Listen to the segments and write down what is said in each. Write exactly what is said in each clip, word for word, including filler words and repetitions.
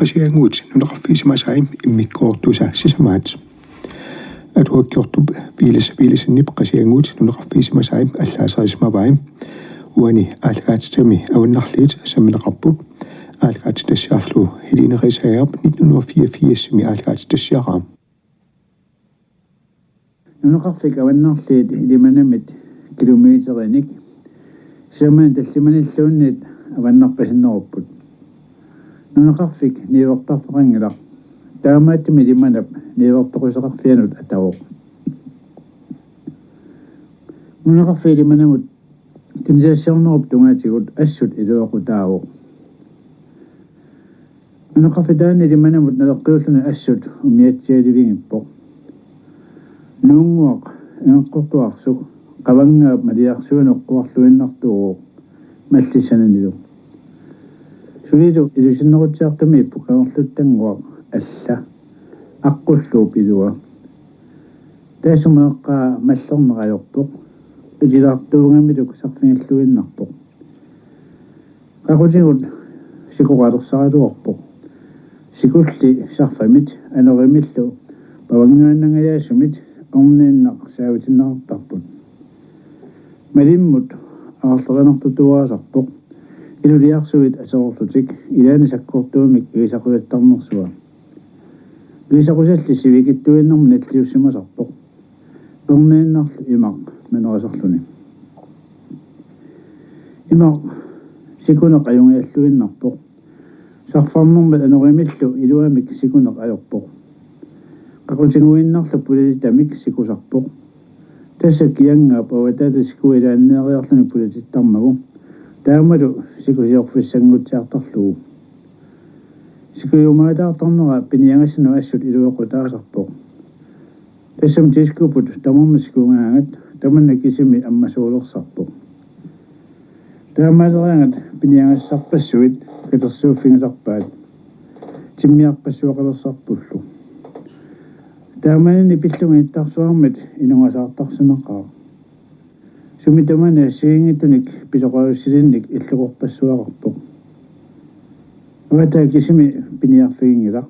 Qasigiannguit nunaqarfigisimasai immikkoortuisa sisamaat. Atuakkiortup Viilas Viilasenip Qasigiannguit nunaqarfigisimasai allaaserisimavai. Uani aallakaatitami Avannarliit sammineqarput. Aallakaatitassiarlu Helene Risagerip nitten hundrede og fireogfirsimi aallakaatitassiaraa. Nunaqarfik Avannarliit Ilimanamit kilometerinik sisamani tallimanilluunniit avannarpasinnerupput. Nunaqarfik niuertarfeqanngilaq. Taamaattumik Ilimanap niuertoqquseqarfianut atavoq. Nunaqarfik Ilimanamut tunisassiornerup tungaatigut assut iluaqutaavoq. Nunaqarfik taanna Ilimanamut naleqqiulluni assut umiatsialivinngippoq. Nuunnguaq Ingeqqortuarsuk Qavanngaap maliarsuanut quarluinnartuuvoq mallissananilu. Sulilu ilusinnerutsiartumiippoq Kangerluttannguaq alla Aqqulluup ilua. Taassuma eqqaa mallerneq ajorpoq. Itilaartuugamilu sarfigilluinnarpoq. Qaqutigut sikoqalersaraluarpoq. Sikulli sarfamit anorimillu pavanngaannangajaasumit orniinnaq saavitinneqartarput. Malimmut aarlerinartutuaasarpoq. Iluliarsuit aserorlutik ilaanni sakkortuumik igisaqujattarnersua. Igisaqusalli sivikitsuinnarmut nalliussimasarpoq. Orniinnarlu imaq manerisarluni. Imaq sikuneq ajunngilluinnarpoq. Sarfarnermit anorimillu iluamik sikuneq ajorpoq. Qaqutiguinnarlu pulatitamik sikusarpoq. Tassa kianngaap avataata sikua ilaanneeriarluni pulatittarmagu. Taamalu sikusiorfissanngutsiartarlugu. Sikujumaataartarnera piniagassanut assut iluaqutaasarpoq. Tassami diskoput tamarmik sikugaangat tamanna kisimi ammasuulersarpoq. Taamaaleraangat piniagassarpassuit katersuuffigisarpaat. Timmiarpassuaqalersarpullu. Taamani pillunga ittarsuarmit inugasaartarsimaqaaq. Sumi tamani assigiinngitsunik pisoqarussilinnik illukorpassuaqarpoq. Avataa kisimi piniarfiginngilaq.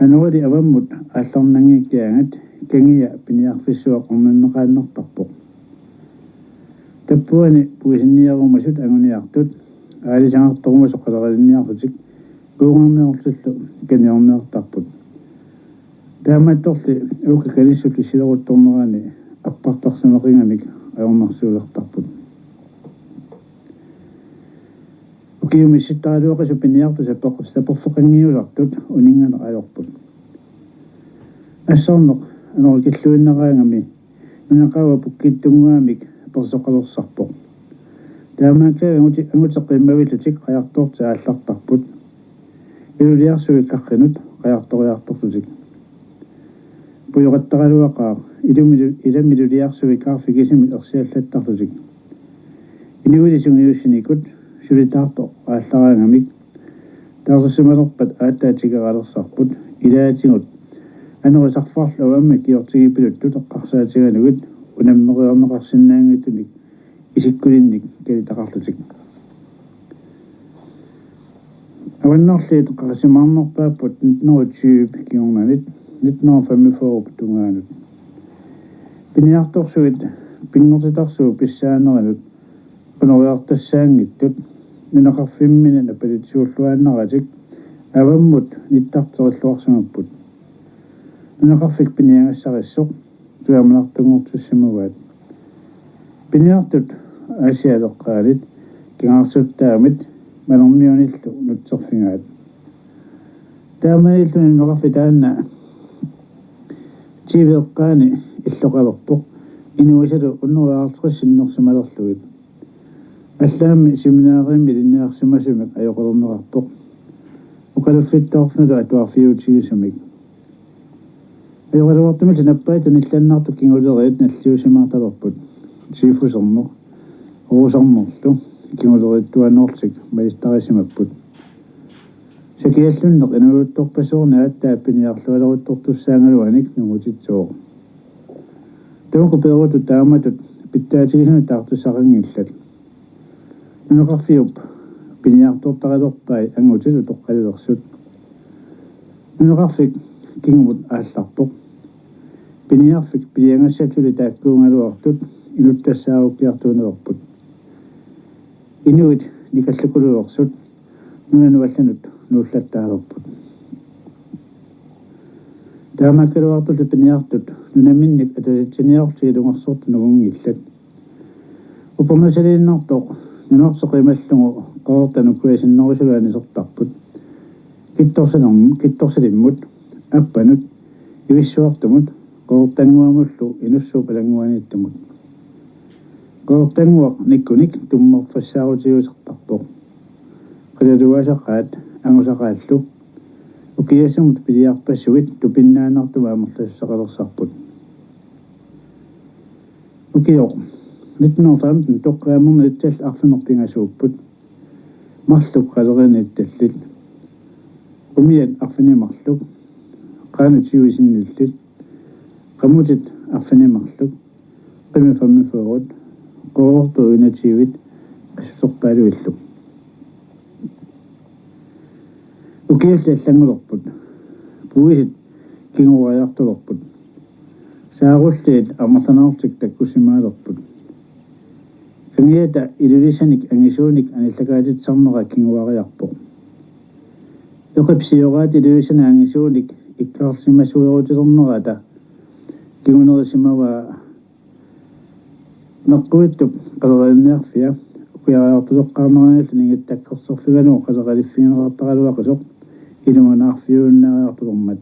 Anorili avammut aallarnanngikkaangat kangia piniarfissuaq orninneqaannartarpoq. Tappuani puisinniarumasut anguniartut aalisagartorumasut qaleralinniarlutik kuugarniortillu kaniorniartarput. Taamaattorli uukka kanissut issileruttornerani appartarsuneqigamik ajornarsiulertarput. Ukiumi sittaraluaqisut piniartut sapeq-, saperfeqanngiusartut uninnganeq ajorput. Assarneq anorikilluinnaraangami nunaqaava pukkittunnguamik persoqalersarpoq. Taamaakkaangat anguti-, angutit qimmavillutik qajartoortut aallartarput. Iluliarsuit karrinut qajartoriartorlutik. Pujoqattaraluaqaaq ilamilu-, ilamilu iluliarsuit karfit kisimik ersiallattarlutik. Inuit sungiussinikut sulitaartoq aallaraangamik taarsissimalerpat aatsaat tikeraalersarput ilaatigut anori sarfarlu avammik kiortigipiluttut eqqarsaatigalugit unammeriarneqarsinnaanngitsunik isikkulinnik kalitaqarlutik. Avannarliit qaqisimaarnerpaapput nitten hundrede og tyve kingornanit nitten hundrede og femogfyrre tungaanut. Piniartorsuit pinngortitarsuup pissaanerinut qunoriartassaanngitsut nunaqarfimminni napalitsisuulluaannaratik avammut nittarterilluarsimapput. Nunaqarfik piniagassarissoq tujamanartunngortissimavaat. Piniartut Aasialeqqaanit kingaarsuttaamit Malermiunillu nutserfigaat. Taamaalilluni nunaqarfik taanna T V-eqqaani illoqalerpoq inuisalu hundrede og halvtreds sinnersimalerlugit. Allaammi seminariami ilinniarsimasumik ajoqerneqarpoq. Oqaluffittaarluta atuarfiutigisumik. Ajoraluartumillu nappaatut nillannartut kinguleriit nalliussimaartalerput. Tiifuserneq, Ruusarnerlu kinguleriittuaannarlutik malittarissimapput. Sakiallunneq inuuluttorpassuarnik aatsaat piniarlualeruttortussaagaluanik nungutitsooq. Tamakku peerutut taamatut pitsaatigisumik taartussaqanngillat. Nunaqarfiup piniartortaralerpai angutit utoqqalilersut. Nunaqarfik kingumut aallarpoq. Piniarfik piliagassat suli taakkuugaluartut inuttassaarukkiartuunerput. Inuit nikallakululersut nunanut allanut nuullattaalerput. Taamaakkaluartullu piniartut nunaminnik atasitsiniarlutik ilungersortut nungunngillat. Upernasaliinnartoq nunarseq qimallugu Qeqertanut kujasinnerusulaanisertarput. Kittorsalerm-, Kittorsalimmut, Appanut, Ivissuartumut, Qeqertannguamullu Inussuup alannguaniittumut. Qeqertannguaq Nikkunik tummerfassaarutigiusertarpoq. Qilatuaasaqaat angusaqaallu ukiassamut piliarpassuit tupinnaannartumik amerlassuseqalersarput. Ukioq nitten hundrede og femten toqqaannarnermi ilitsallit arfineq-pingasuupput. Marluk qaleriinniittallit. Umiat arfineq-marluk. Qaanut siuisinnillit. Qamutit arfineq-marluk. Qimit femogfyrre. Qeqertoq enogtyve. Assuserpaaluillu. Ukiulli allanngulerput. Puisit kinguariartulerput. Saarulliit amerlanerullutik takkussimagalerput. Kangiata Ilulissanik angisuunik anillakaatittarnera kinguariarpoq. Eqip sioraata Ilulissanik angisuunik ikkarsimasuerutilernerata kingunerisimavaa Meqquitsup qaleralinniarfia ukiariartuleqqaarneranillu ningittakkersorfigalugu qaleraliffigineqartaraluaqisoq iluanaarfiuinnaariartulermat.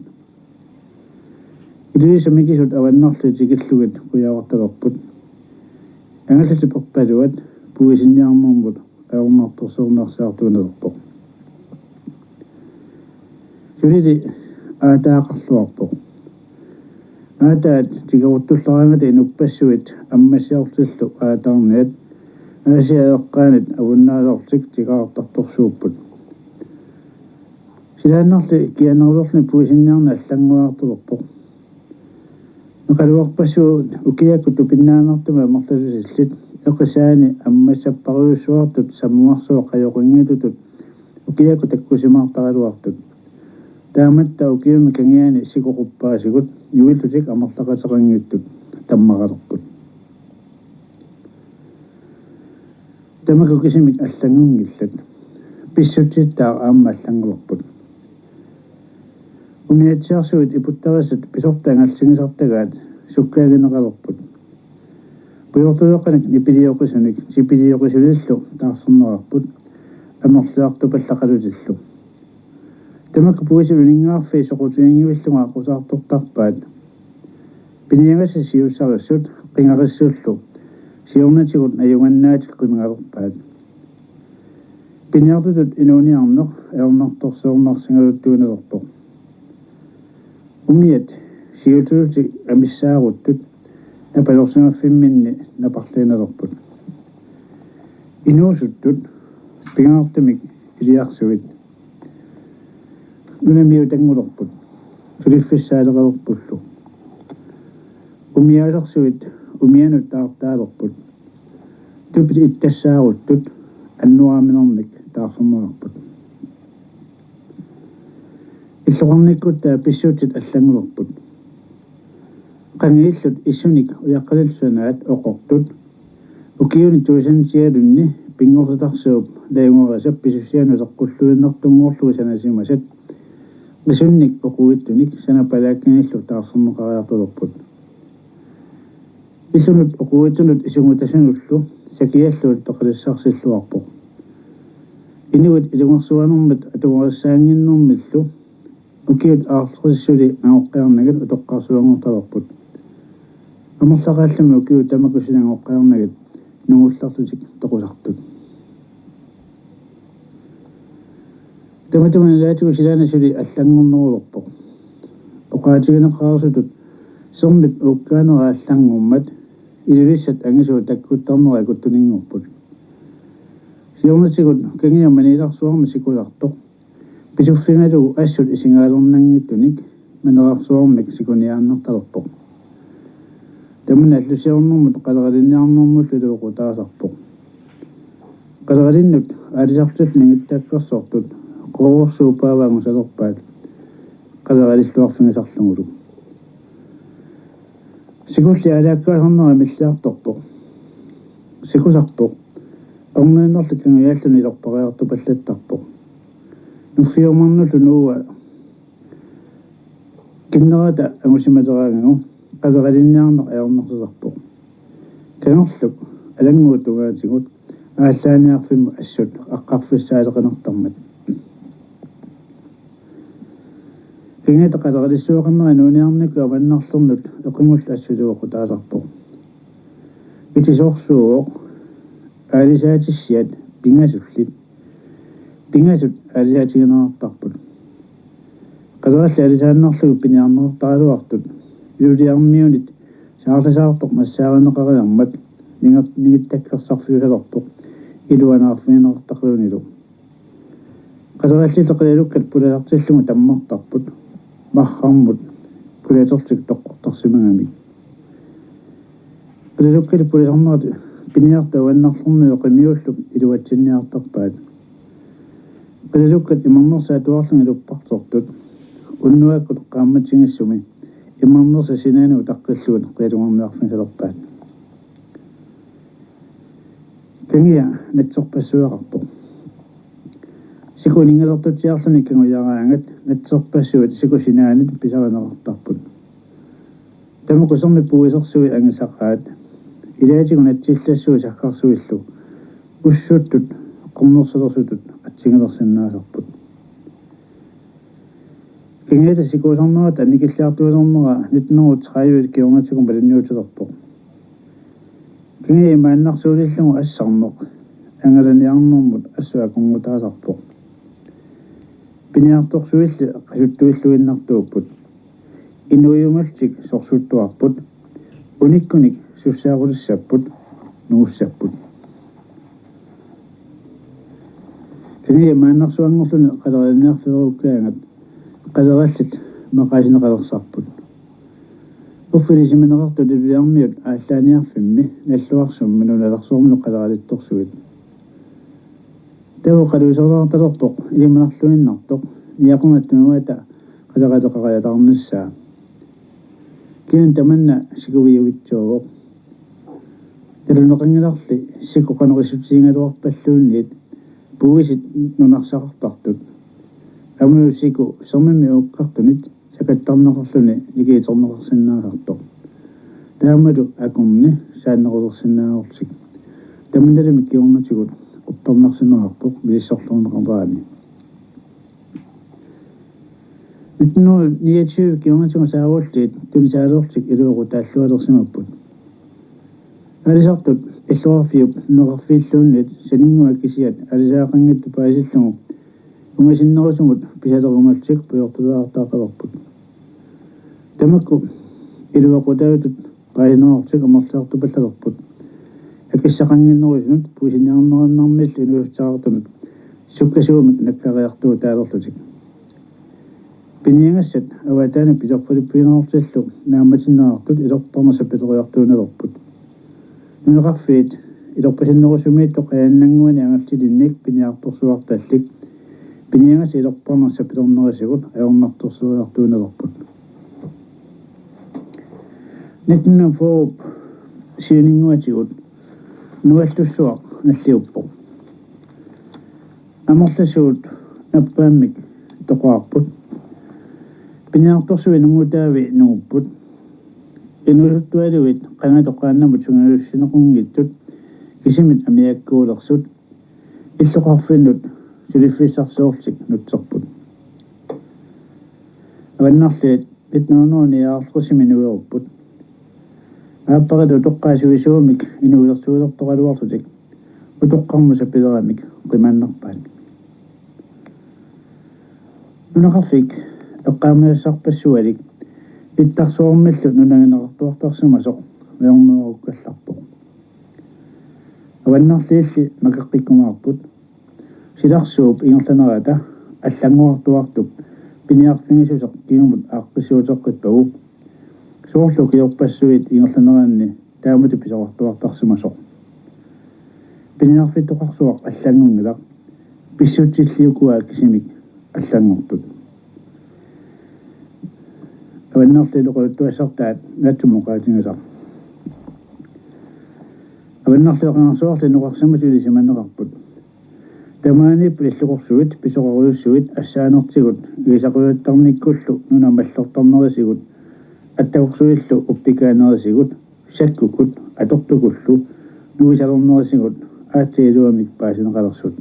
Ilulissat mikisut avannarlugit tikillugit ukiariartulerput. Angallatip erpaluat puisinniarnermut ajornartorsiorniarsaartuunerpoq. Sulili aataaqarluarpoq. Aataat tikeruttullaraangata inuppassuit ammassiarlutillu aataarniat Aasiaat eqqaanit avunnaalerlutik tikaartartorsuupput. Silaannarli kianerulerluni puisinniarneq allannguartulerpoq. Naqaluarpassuit ukiakkut tupinnaannartumik amerlassusillit eqisaani ammassapparujussuartut sammuarsuaq qajoqinngitsutut ukiakkut takkussimaartaraluartut. Taamatta ukiumi kangiani sikoquppaasigut nuillutik amerlaqateqanngitsut tammaralerput. Tamakku kisimik allanngunngillat. Pissutsittaaq aamma allanngulerput. Umiatsiarsuit iputtarissat pisortat angalsigisartagaat sukkaagineqalerput. Pujortuleqqanik nipilioqisunik tipilioqisunillu taarserneqarput amerliartupallaqalutillu. Tamakku puisit uninngaarfiit soqutiginngivillunga aqqusaartortarpaat. Piniagassat siussarissut qingarissullu siornatigut najugannaatik qumigalerpaat. Piniartutut inuuniarneq ajornartorsiornarsigaluttuinnarpoq. Umiat siulliullutik amissaaruttut napalorsimaffimminni naparliinnalerput. Inuusuttut pingaartumik iliarsuit nunamiutanngulerput suliffissaaleqalerpullu. Umiaasarsuit umianut taartaalerput. Tupit ittassaarutut annuaaminermik taarserneqarput. Illoqarnikkutta pissutsit allanngulerput. Qangiillut issunik ujaqqalillu sanaat oqortut ukiuni tuusantialunni pinngortitarsuup najugarisap pisussianut eqqulluinnartunngorlugit sanasimasat qisunnik oquitsunik sanapalaakkanillu taarserneqariartulerput. Illunut oquitsunut isugutasunullu sakiallugit peqalissarsilluarpoq. Inuit ilungersuanermit atugarissaannginnermillu ukiut aarlerissuli angoqqiarnagit utoqqarsuanngortalerput. Amerlaqaallumi ukiut tamakku suli angoqqiarnagit nungullarlutik toqusartut. Tamatuma ilaatigut silaannaq suli allanngornerulerpoq. Oqaatigineqareersutut Sermip uukkaanera allanngormat Ilulissat angisuut takkuttarnera ikuttuninngorput. Siornatigut kangia maniilarsuarmi sikulartoq pisuffigalugu assut isigaalernanngitsunik manerarsuarmik sikuniaannartalerpoq. Tamanna allusiornermut qaleralinniarnermullu iluaqutaasarpoq. Qaleralinnut aalisartut ningittaakkersortut qoorsuupaavaangusalerpaat qaleralilluarfigisarlugulu. Sikulli aalaakkaasarnera milliartorpoq. Sikusarpoq. Orniinnarlu kangiaalluni ilerpariartupallattarpoq. Nuffiumarnullu nuua kinnerata angusimaleraangagu qaleralinniarneq ajornarsisarpoq. Kangerluk alannguup tungaatigut aallaaniarfimmut assut aqqarfissaaleqinartarmat. Kangiata qaleralissuaqarnera nuuniarnikkut avannarlernut eqimullu assut iluaqutaasarpoq. Itisorsuuvoq aalisaatissiat pingasullit. Pingasut aalisaatigineqartarput. Qalerallit aalisaannarlugit piniarneqartaraluartut iluliarmiunit saarlasaartoq nassaarineqariarmat ninger-, ningittakkersarfiusalerpoq iluanaarfigineqartarlunilu. Qalerallit qilalukkat pulasartillugu tammartarput marrarmut pulatortik toqqortarsimagamik. Qilalukkat pulasarnerat piniartut avannarlernut eqimiullu iluatsinniartarpaat. Qilalukkat imarnersaat atuarlugit iluppartortut unnuakkut qaammatigissumi imarnersat sinaanut utaqqillugit qilalungarniarfigisalerpaat. Kangia natserpassuaqarpoq. Siku uninngalertutsiarluni kangujaraangat natserpassuit siku sinaanit pisarineqartarput. Tamakku sermit puisersuit angisaqaat. Ilaatigut natsillassuit sakkarsuillu ussuttut qernersilersutut atsigilersinnaasarput. Kangiata sikuusarnerata annikilliartuilerneraa nitten hundrede tredive kingornatigut malinniutilerpoq. Kangia imaannarsuutillugu assarneq angalaniarnermut assut akornutaasarpoq. Piniartorsuilli qasuttuilluinnartuupput. Inuiumultik sorsuttuarput. Unikkunik sussaarulissapput. Nuussapput. Kangia imaannarsuanngorluni qaleralinniarfilerukkaangat qalerallit maqaasineqalersarput. Uffilisimineqartut iluliarmiut aallaaniarfimmi nalluarsummi nunalersuarmilu qaleralittorsuit. Taava qaluisoraartalerpoq ilimanarluinnartoq niaqornat tunuata qaleraleqariataarnissaa. Kisianni tamanna sikuiuvitsuuvoq. Naluneqanngilarli siku qanoq issutigigaluarpalluunniit puisit nunarsaqartartut. Aammalu siku sermimmi uukkartunit sakattarneqarluni nikiiterneqarsinnaasartoq. Taamalu akorni saannerulersinnaavortik. Tamannalumi kingornatigut uppernarsimavarput misissorluarneqarnerani. Nitten hundrede niogtyve kingornatigut saarulliit tunisaalertik iluaqutaalluarsimapput. Aalisartut illoqarfiup nunaqarfiilluunniit saninnguaq kisiat aalisaaqanngitsut paasillugu ungasinnerusumut pisalerumultik pujortulaartaaqalerput. Tamakku iluaqutaatut paasineqarlutik amerliartupallalerput. Akissaqannginnerusunut puisiniarnerannarmillu inuussutissaqartunut sukkasuumik nakkariartuutaalerlutik. Piniagassat avataani pisorfalippigineqarlutillu naammatinneqartut ilorparneq sapileriartuunalerput. Nunaqarfiit ilorpasinnerusumiittut qajannannguani angaltilinnik piniartorsuartallit piniagassat ilorparneq sapilernerisigut ajornartorsuariartuunalerput. Nitten hundrede fyrre siuninnguatigut Nuallussuaq nalliuppoq. Amerlasuut nappaammik toqorarput. Piniartorsuit nungutaavi nungupput. Inuusuttualuit qangatut qaannamut sungiussineqanngitsut kisimik amiakkuulersut illoqarfinnut suliffissarsiorlutik nutserput. Avannarliit nitten hundrede nioghalvtredsimi nuerupput. Aappariit utoqqaat sivisuumik inuulersuilertoraluarlutik utoqqarmut sapileramik qimaannarpaat. Nunaqarfik eqqaamasassarpassualik ittarsuarmillu nunagineqartuartarsimasoq ajornerukkallarpoq. Avannarliilli makeqqikkumaarput. Silarsuup ingerlanerata allanngorartuartup piniarfigisuseq kingumut aaqqissuuteqqippagu. Soorlu ukiorpassuit ingerlaneranni taamatut pisoqartuartarsimasoq. Piniarfittoqarsuaq allanngorngilaq, pissutsilliukua kisimik allanngortut. Avannarliit oqaluttuassartaat naatsumik oqaatigisaq. Avannarliit qangarsuarli inoqarsimasut ilisimaneqarput. Tamaaniipput illukorsuit, pisoqarujussuit, assaanertigut, iisaqujuttarnikkullu nunat mallortarnerisigut, attakorsuillu uppikaanerisigut, sakkukkut atortukullu nuisalornerisigut aatsaaginnarmik paasineqalersut.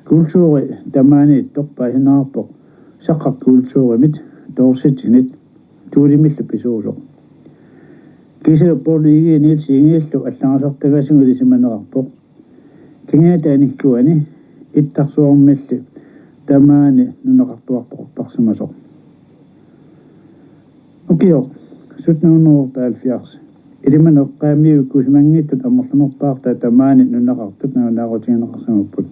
Kulturi tamaaniittoq paasineqarpoq saqqaq kulturimit, doorsitsinit, tuulimillu pisuusoq. Kiisalu Poul Egede Nielsenillu allagasartagaasigut ilisimaneqarpoq. Kingata anikuani ittarsuarmilli tamaani nunaqartuartoqartarsimasoq. Ukioq sytten hundrede og otteoghalvfjerds Ilimanut eqqaamiuikkuusimanngitsut amerlanerpaartaat tamaani nunaqartut nalunaarutigineqarsimapput.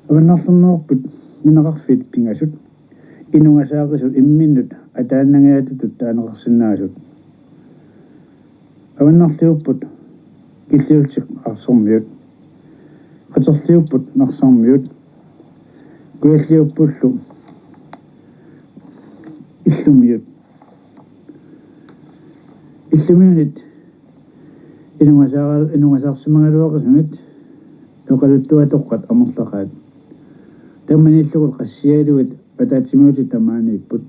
Avannarlernerupput nunaqarfiit pingasut, inungasaaqisut imminnut ataannangajattutut taaneqarsinnaasut. Avannarliupput Killiullutik Qaarsormiut. Qaterliupput Narsarmiut. Kujalliuppullu Illumiut. Illumiunit inungasaara-, inungasaarsimagaluaqisumik oqaluttuatoqqat amerlaqaat. Tamanilluunniit qassialuit ataatsimiutit tamaaniipput.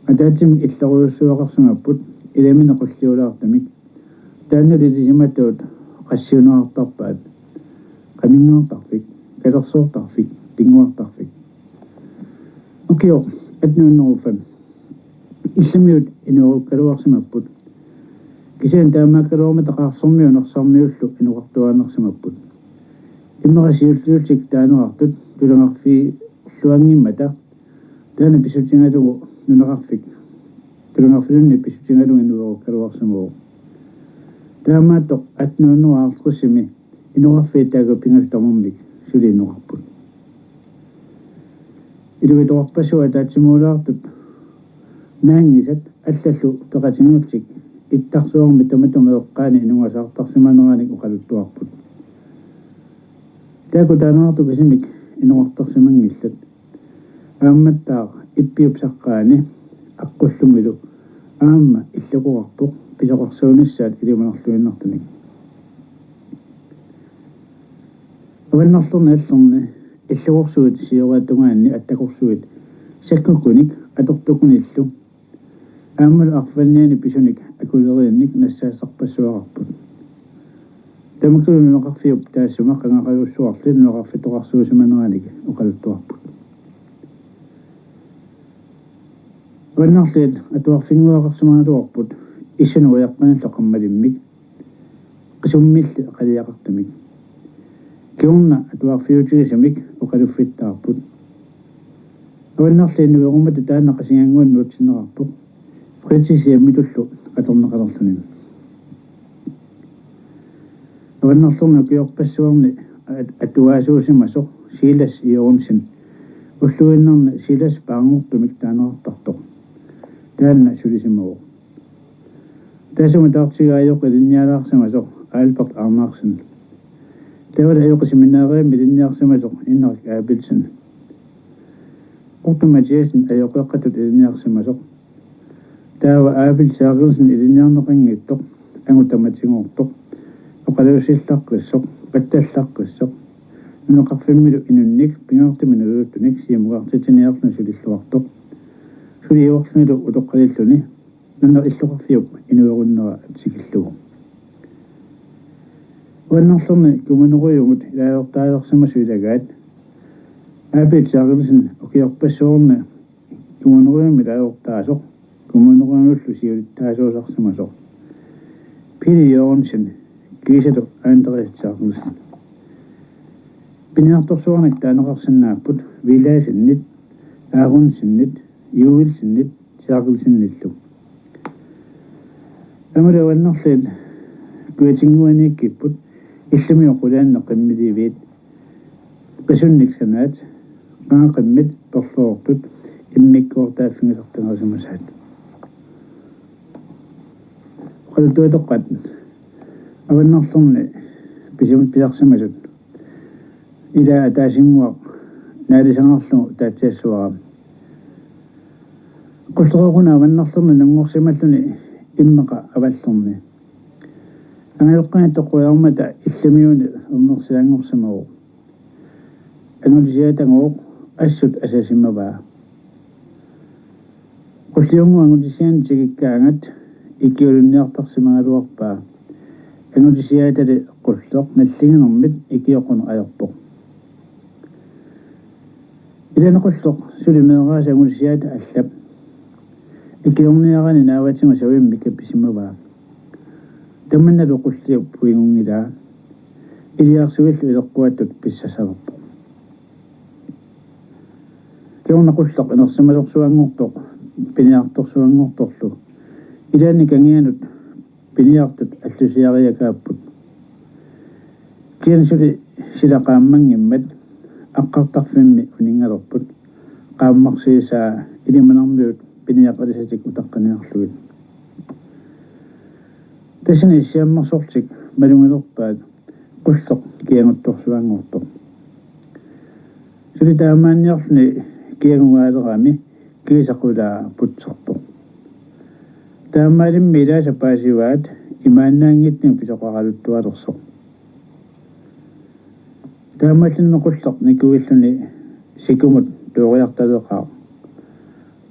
Ataatsimik illorujussuaqarsimapput, ilamineq qulliulaartumik. Taanna ilisimatuut qassiuneqartarpaat: Qaminngaartarfik, Kalersoortarfik, Pinnguartarfik. Ukioq atten hundrede og fem Illumiut inuerukkaluarsimapput. Kisianni taamaakkaluarmata Qaarsormiut Narsarmiullu inoqartuaannarsimapput. Immaqa siulliullutik taaneqartut tulugarfiilluanngimmata taanna pissutigalugu nunaqarfik, tulugarfilunni pissutigalugu inuerukkaluarsimavoq. Taamaattoq atten hundrede og halvtredsimi inoqarfiit taakku pingasut tamarmik suli inoqarput. Iluitoqarpassuit ataatsimuulaartut naanngisat allallu peqatigalugit ittarsuarmi tamatuma eqqaani inungasaartarsimaneranik oqaluttuarput. Taakku taaneqartut kisimik inoqartarsimanngillat. Aammattaaq Ippiup saqqaani Aqqullumilu aamma illukoqarpoq pisoqarsuunissaat ilimanarluinnartunik. Avannarlerni allerni illukorsuit sioriatungaanni attakorsuit sakkukkunik atortukkunillu aammalu arfanniani pisunik akuleriinnik nassaassarpassuaqarput. Tamakkulu nunaqarfiup taassuma qangaqajussuarli nunaqarfittoqarsuusimaneranik oqaluttuarput. Avannarliit atuarfinnguaqarsimagaluarput issunut ujaqqanillu qammalimmik, qisummilli qaliaqartumik. Kingorna atuarfiutigisumik oqaluffittaarput. Avannarliit nuerummata taanna Qasigiannguanut nuutsinneqarpoq, fritidshjemmitullu atorneqalerluni. Avannarlerni ukiorpassuarni at-, atuaasuusimasoq Silas Jørgensen, ulluinnarni Silas Paarngortumik taaneqartartoq, taanna sulisimavoq. Taassuma taartiga ajoqi ilinnialaarsimasoq Albert Arnarsen. Taavalu ajoqi seminariami ilinniarsimasoq Henrik Abelsen. Otto Mathiassen ajoqeqqatut ilinniarsimasoq. Taava Abel Terkelsen ilinniarneqanngitsoq, angut tamatigoortoq, oqaluussillaqqissoq, pattallaqqissoq, nunaqarfimmilu inunnik pingaartumik nuiuttunik siumukaartitsiniarluni sulilluartoq, suliorlunilu utoqqalilluni nunap illoqarfiup inuerunnera tikillugu. Avannarlerni kommunerådimut ilaasortaasarsimasut ilagaat Abel Terkelsen ukiorpassuarni kommunerådimut ilaasortaasoq, kommunerådimullu siulittaasuusarsimasoq Peter Jørgensen, kiisalu Andreas Terkelsen. Piniartorsuarnik taaneqarsinnaapput Villadsenit, Aronsenit, Joelsenit, Terkelsenillu. Aammalu Avannarliit kujatinnguaniikkipput Illumiut qulaanni qimmiliviit, qisunnik sanaat, qangaqimmit perloortut immikkoortaaffigisartagarsimasaat. Oqaluttuatoqqat Avannarlerni pisimut pisarsimasut. Ila ataasinnguaq naalisaqarlugu taatsiassavara. Qulleq una avannarlerni nunngorsimalluni immaqa avallerni. Angajoqqaani toqqujaarmata illamiuni ernersianngorsimavoq. Angutisiatagooq assut asasimavaa. Qulliunnguup angutisianik tikikkaangat ikiulunniartarsimagaluarpaa. Angutisiatali Qulleq nalliginermit ikioqquneq ajorpoq. Ilani Qulleq suli meeraasa angutisiata allap. Ikiorniarani naavatigut savimmik kapisimavaa. Tamannalu Qulliup puigunngilaa. Iliarsuillu ileqquattut pissassalerpoq. Kingorna Qulleq inersimasorsuanngortoq piniartorsuanngortorlu. Ilaanni kangianut piniartut allusiariakaapput. Kiansuli sila qaammanngimmat aqqartarfimmi uninngalerput. Qaammarsiisaa ilimanarmiut piniaqalisatik utaqqiniarlugit. Tassani siammarsortik malugilerpaat Qulleq kiaguttorsuanngortoq. Suli taamaanniarluni kiagugaalerami kiisa qulaa putserpoq. Taamaalimmi ilaasa paasivaat imaannaanngitsunik pisoqaraluttualersoq. Taamaallunimi Qulleq nikuilluni sikumut tooriartaleqaaq.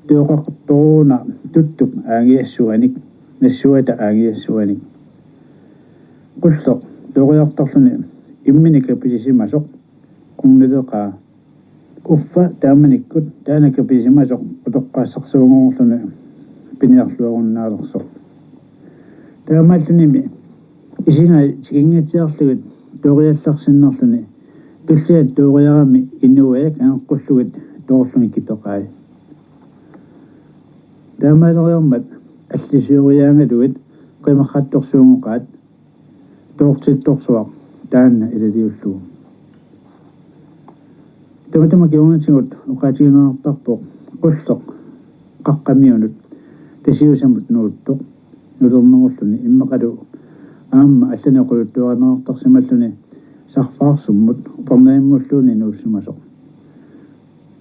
Tooriartoruna tuttup aagiassuanik, nassuata aagiassuanik. Qulleq tooriartarluni imminik kapisisimasoq qunnileqaa. Uffa taamanikkut taanna kapisisimasoq utoqqaassarsuanngorluni piniarluarunnaalersoq. Taamaallunimi isigai tikinngitsiarlugit tooriallarsinnarluni tulliat tooriarami inuiaq angeqqullugit toorlugit kipeqai. Taamaaleriarmat allisiooriaangaluit qimarrattorsuunngoqaat toortittorsuaq taanna ilaliullugu. Tamatuma kingornatigut oqaatigineqartarpoq Qulleq qaqqamiunut Tasiusamut nuuttoq nulernerulluni immaqalu aamma allani oqaluttuarineqartarsimalluni Sarfaarsummut Upernavimmulluunniit nuussimasoq.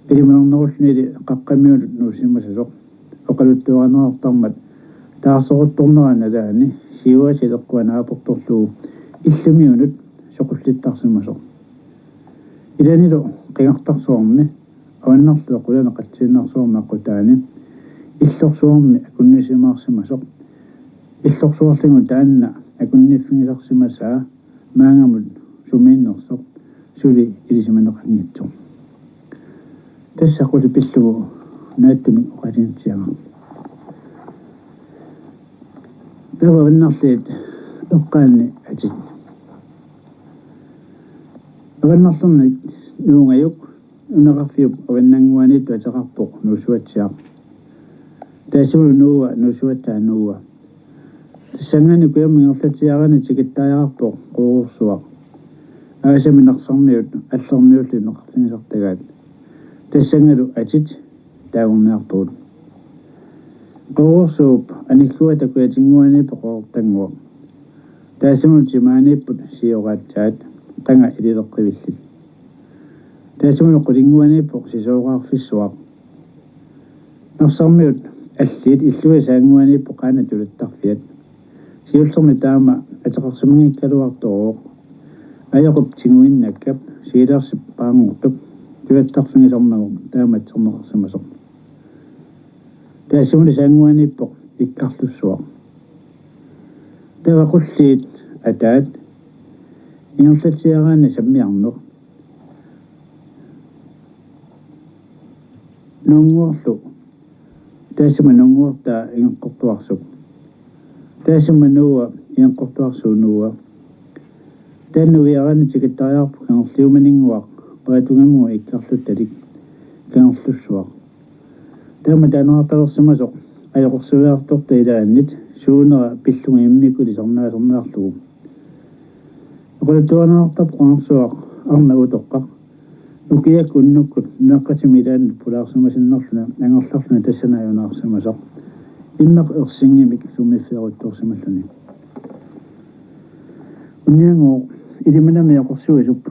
Ilimanarnerullunilu qaqqamiunut nuussimasasoq oqaluttuarineqartarmat taarseruttornera nalaani siuaasa ileqqua naapertorlugu illamiunut soqullittarsimasoq. Ilanilu qigartarsuarmi avannarliup qulani qatsiinnarsuarmi aqqutaani illorsuarmi akunnisimaarsimasoq. Illorsuarligu taanna akunniffigisarsimasaa maannamut sumiinnersoq suli ilisimaneqanngitsoq. Tassa qulit pillugu naatsumik oqaatigitsiarama. Taava avannarliit eqqaanni atit. Avannarlerni nuungajuk Nunaqarfiup avannannguaniittoq ateqarpoq Nuussuatsiaq. Taassuma nuua Nuussuatsaat nuua. Tassanngaanniit kujammut ingerlatsiaraanni tikittariaqarpoq Qoorsuaq. Aasami Narsarmiut Allermiullu nunaqarfigisartagaat. Tassanngalu atit taagorniarpagut. Qoorsuup anilluata kujatinnguaniippoq Qoortannguaq. Taassumalu timaaniipput sioraatsaat qanga ilileqqivillit. Taassumalu qulinnguaniippoq Sisooraarfissuaq. Narsarmiut alliit illuisa saannguaniippoq qaannat tulattarfiat. Siullermik taama ateqarsimanngikkaluartorooq. Ajoqup tiguinnakkap Siilarsip Paarngortup tulattarfigisarmagu taama atserneqarsimasoq. Taassumali saannguaniippoq Ikkarlussuaq. Taava qulliit ataat ingerlatsiaraanni Sammiarneq. Nuunnguarlu. Taassuma Nuunnguartaa Ingeqqortuarsuk. Taassuma nuua Ingeqqortuarsuup nuua. Taanna uiaraanni tikittariaqarpoq Kangerliumaninnguaq Paatungimut Ikkarluttalik Kangerlussuaq. Taama taaneqartalersimasoq ajoqersuiartorta ilaannit suunera pillugu immikkut ilisarnaaserniarlugu. Oqaluttuarineqartarpoq Qangarsuaq arnaq utoqqaq. Ukiakkut unnukkut nunaqqatimi ilaannut pulaarsimasinnerluni angerlarluni tassani ajunaarsimasoq. Immaqa ersinngimik sumiiffeeruttorsimalluni. Nianguuq Ilimanami oqorsuisup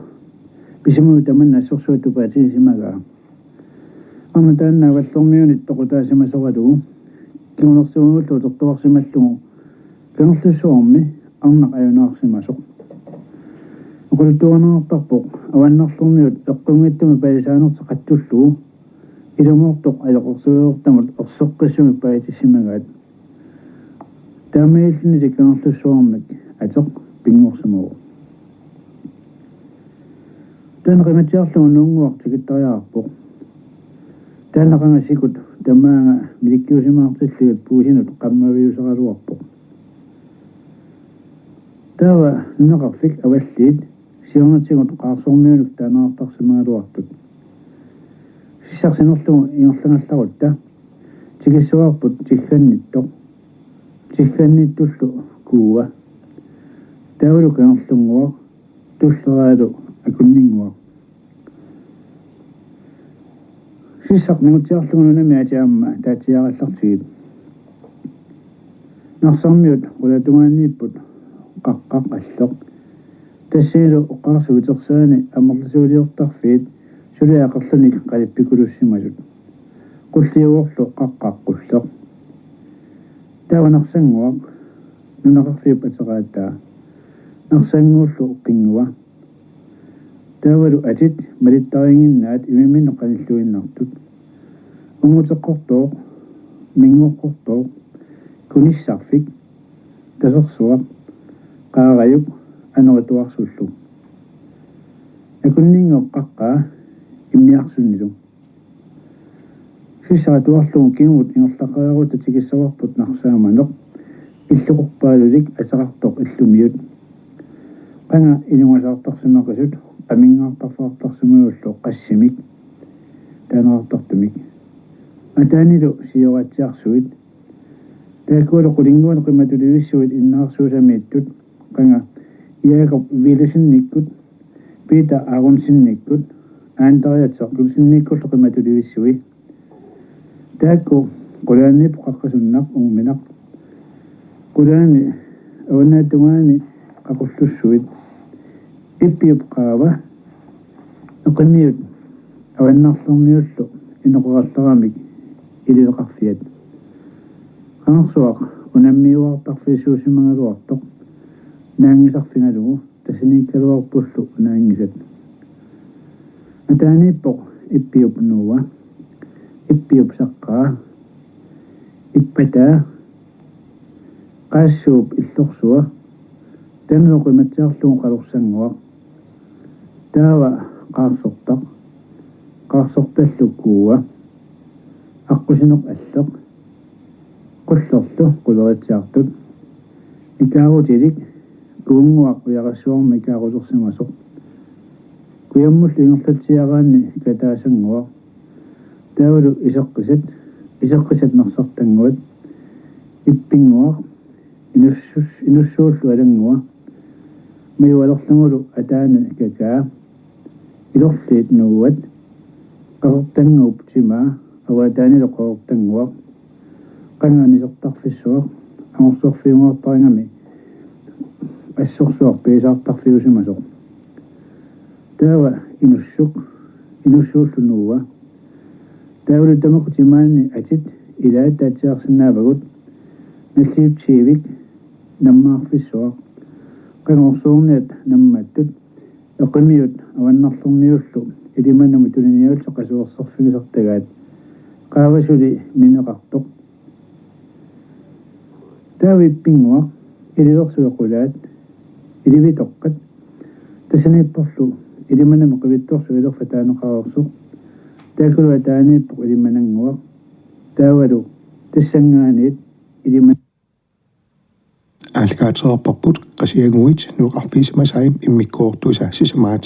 pisimut tamanna assorsuaq tupaatigisimagaat. Arnaq taanna Avallermiunit toqutaasimasoralugu kingunersuunullu utertuarsimallugu Kangerlussuarmi arnaq ajunaarsimasoq. Oqaluttuarineqartarpoq Avannarlermiut eqqunngitsumik palisaanertik qattullugu ilumoortoq ajoqersuereertamut erseqqissumik paasissimagaat. Taamaalillunilu Kangerlussuarmik ateq pinngorsimavoq. Taanna qimatsiarlugu Nuunnguaq tikittariaqarpoq. Taanna qanga sikut tamaanga milikkiusimaartillugit puisinut qammaviusaraluarpoq. Taava nunaqarfik Avalliit siornatigut Qaarsormiunut taaneqartarsimagaluartut. Sissaq sinerlugu ingerlagallarutta tikissavarput Tiggannittoq. Tiggannittullu Kuua. Taavalu Kangerlunnguaq, tulleraalu Akunninnguaq. Sissaq ningutsiarlugu nunami aatsaat aamma taatsiarallartigit. Narsarmiut qulaatungaaniipput Qaqqaq Alleq. Tassanilu oqqarsivik utersaani amerlasuuliortarfiit suli aqerlunik qalippikulussimasut. Qulliuvorlu Qaqqaq Qulleq. Taava Narsannguaq, nunaqarfiup ateraataa. Narsannguullu Qinngua. Taavalu atit malittariinnginnaat imimminnut qanilluinnartut. Unnguteqqortooq, Minngoqqortooq, Kunissarfik, Tasersuaq, Qaarajuk, Anorituarsullu. Akunninnguup Qaqqaa, Immiarsunnilu. Sissaq atuarlugu kingumut ingerlaqqeriarutta tikissavarput Narsaamaneq, Illuqorpaalulik ateqartoq Illumiut. Qanga ilungasaartarsimaqisut, aminngaartarfeqartarsimagullu Qassimik taaneqartartumik. Ataanilu Sioraatsiarsuit. Taakkualu qulinnguanik qimatulivissuit Innaarsuusamiittut, qanga Jakob Willesenikkut, Peter Aronsenikkut, Andreas Jacobsenikkullu qimatulivissui. Taakku qulaaniipput Qaqqasunnaq Uuminaq. Qulaani avannaatungaani Qaqullussuit. Ippiup Qaava, Eqimiut Avannarlermiullu inoqarallaramik Iliveqarfiat. Qangarsuaq unammiuaartarfissuusimagaluartoq naanngisarfigalugu, tassaniikkaluarpullu naanngisat. Ataaniippoq Ippiup Nuua, Ippiup Saqqaa, Ippataa, Qaassuup Illorsua, taannalu qimatsiarlugu Qalorsannguaq. Taava Qaarsortaq, Qaarsortallu Kuua, Aqqusineq Alleq, Qullerlu Quleritsiartut, Ikaarutilik, Kuunnguaq Ujarassuarmi ikaarulersimasoq. Kujammullu ingerlatsiaraanni Kataasannguaq. Taavalu Iseqqisat, Iseqqisat Narsartannguat, Ippinnguaq, Inussus-, Inussuullu Alanngua, Majualerlungulu ataani Kakaa, Ilorliit Nuuat, Qeqertannguup Timaa, Avaataanilu Qeqertannguaq, qanga nisertarfissuaq, angorsorfiungaartarigami assorsuaq piisaartarfiusimasoq. Taava Inussuk, Inussuullu Nuua. Taavalu tamakku timaanni atit ilaat taatsiarsinnaavagut, Nalliutsiivik, Nammaarfissuaq, qanga orsuorniat Nammaattut, Eqimiut Avannarlermiullu Ilimanamut tuniniaallutik qasuerserfigisartagaat, Qaava suli Mineqartoq. Taava Ippinnguaq, Iliversuit qulaat, Ilivitoqqat, tassaniipporlu Ilimanami qivittorsuit ilerfat taaneqareersoq. Taakkulu ataaniippoq Ilimanannguaq. Taavalu tassanngaanniit Iliman- Aallakaatitaarparput Qasigiannguit nunaqarfigisimasai immikkoortuisa sisamaat.